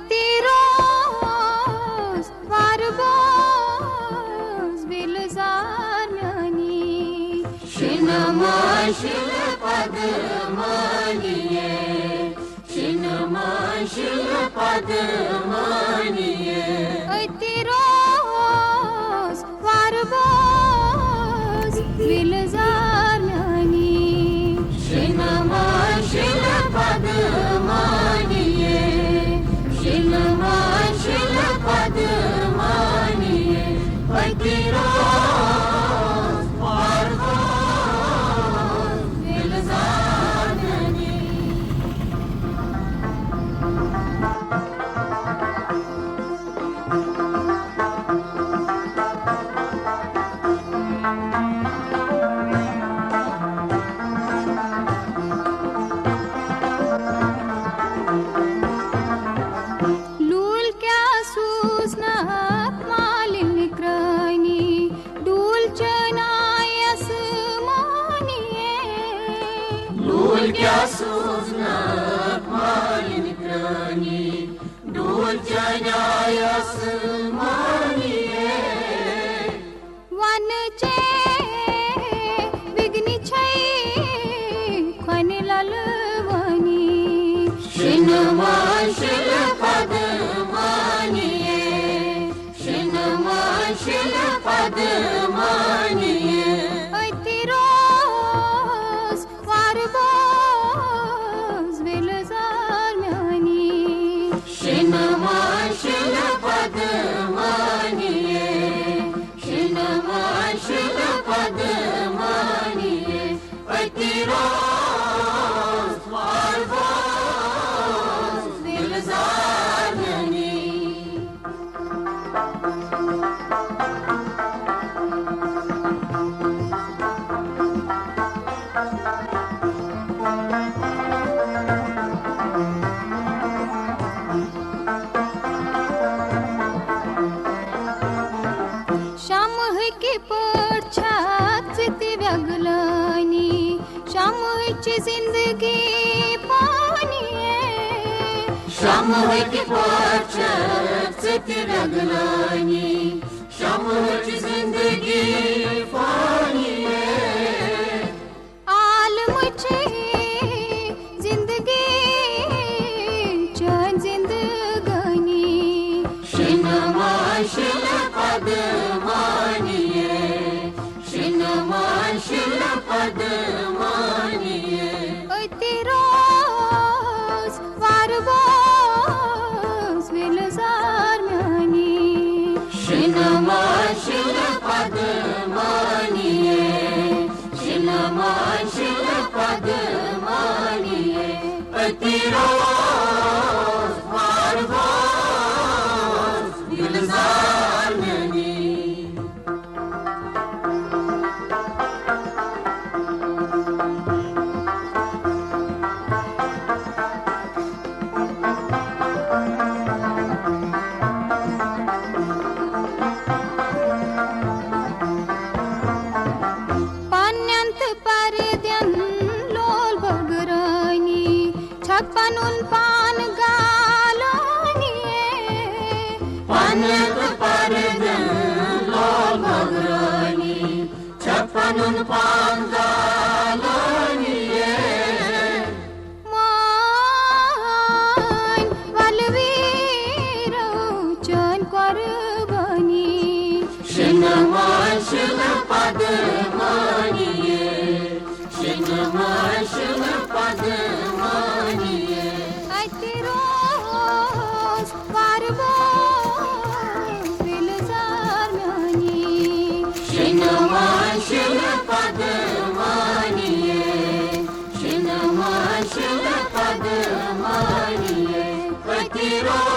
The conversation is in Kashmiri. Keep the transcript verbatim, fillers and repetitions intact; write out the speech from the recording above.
تیروز واربوز وِلزار میانی۔ شِنہٕ ماشِلہٕ پدمانیے، شِنہٕ ماشِلہٕ پدمانیے۔ أتی روز واربوز وِلزار میانی۔ شِنہٕ ماشِلہٕ پدمانیے، شِنہٕ ماشِلہٕ پدمانیے۔ أتی روز واربوز وِلزار میانی۔ لول کیا سوزنک مالن کرانی، ڈول چنایس مانیے۔ لول کیا سوزنک مالن کرانی، ڈول چنایس مانیے۔ ون چے بگنی چھے کھن للوانی۔ شِنہٕ ماشِلہٕ پدمانیے، شِنہٕ ماشِلہٕ پدمانیے۔ أتی روز واربوز وِلزار میانی۔ شِنہٕ ماشِلہٕ پدمانیے، شِنہٕ ماشِلہٕ پدمانیے۔ أتی روز واربوز وِلزار میانی۔ شمہٕ کہِ پٲٹھۍ چھکھ ژٕ تہِ وٮ۪گلٲنی، شمہٕچ زندگی پانی۔ شمہٕ کہِ پٲٹھۍ چھکھ ژٕ تہِ وٮ۪گلٲنی، شمہٕچ زندگی پانی۔ عالمٕچ زندگی چٲنۍ زندگٲنی۔ شِنہٕ ماشِلہٕ پدمانیے، شِنہٕ ماشِلہٕ پدمانیے۔ أتی روز واربوز وِلزار میانی۔ شِنہٕ ماشِلہٕ پدمانیے، شِنہٕ ماشِلہٕ پدمانیے۔ أتی روز واربوز وِلزار میانی۔ پننٮ۪ن تہٕ پردٮ۪ن لول بٲگرٲنی چھکھ پنُن پان گالٲنی۔ پننٮ۪ن تہٕ پردٮ۪ن لول بٲگرٲنی چھکھ پنُن پان گالٲنی۔ مٲنۍ ولہٕ ویرو چٲنۍ قۄربٲنی۔ شِنہٕ ماشِلہٕ پدمانیے، شِنہٕ ماشِلہٕ پدمانیے۔ اَتہِ روز وارٕ بوز وِلزار میٛانی۔ شِنہٕ ماشِلہٕ پدمانیے، شِنہٕ ماشِلہٕ پدمانیے۔ أتی روز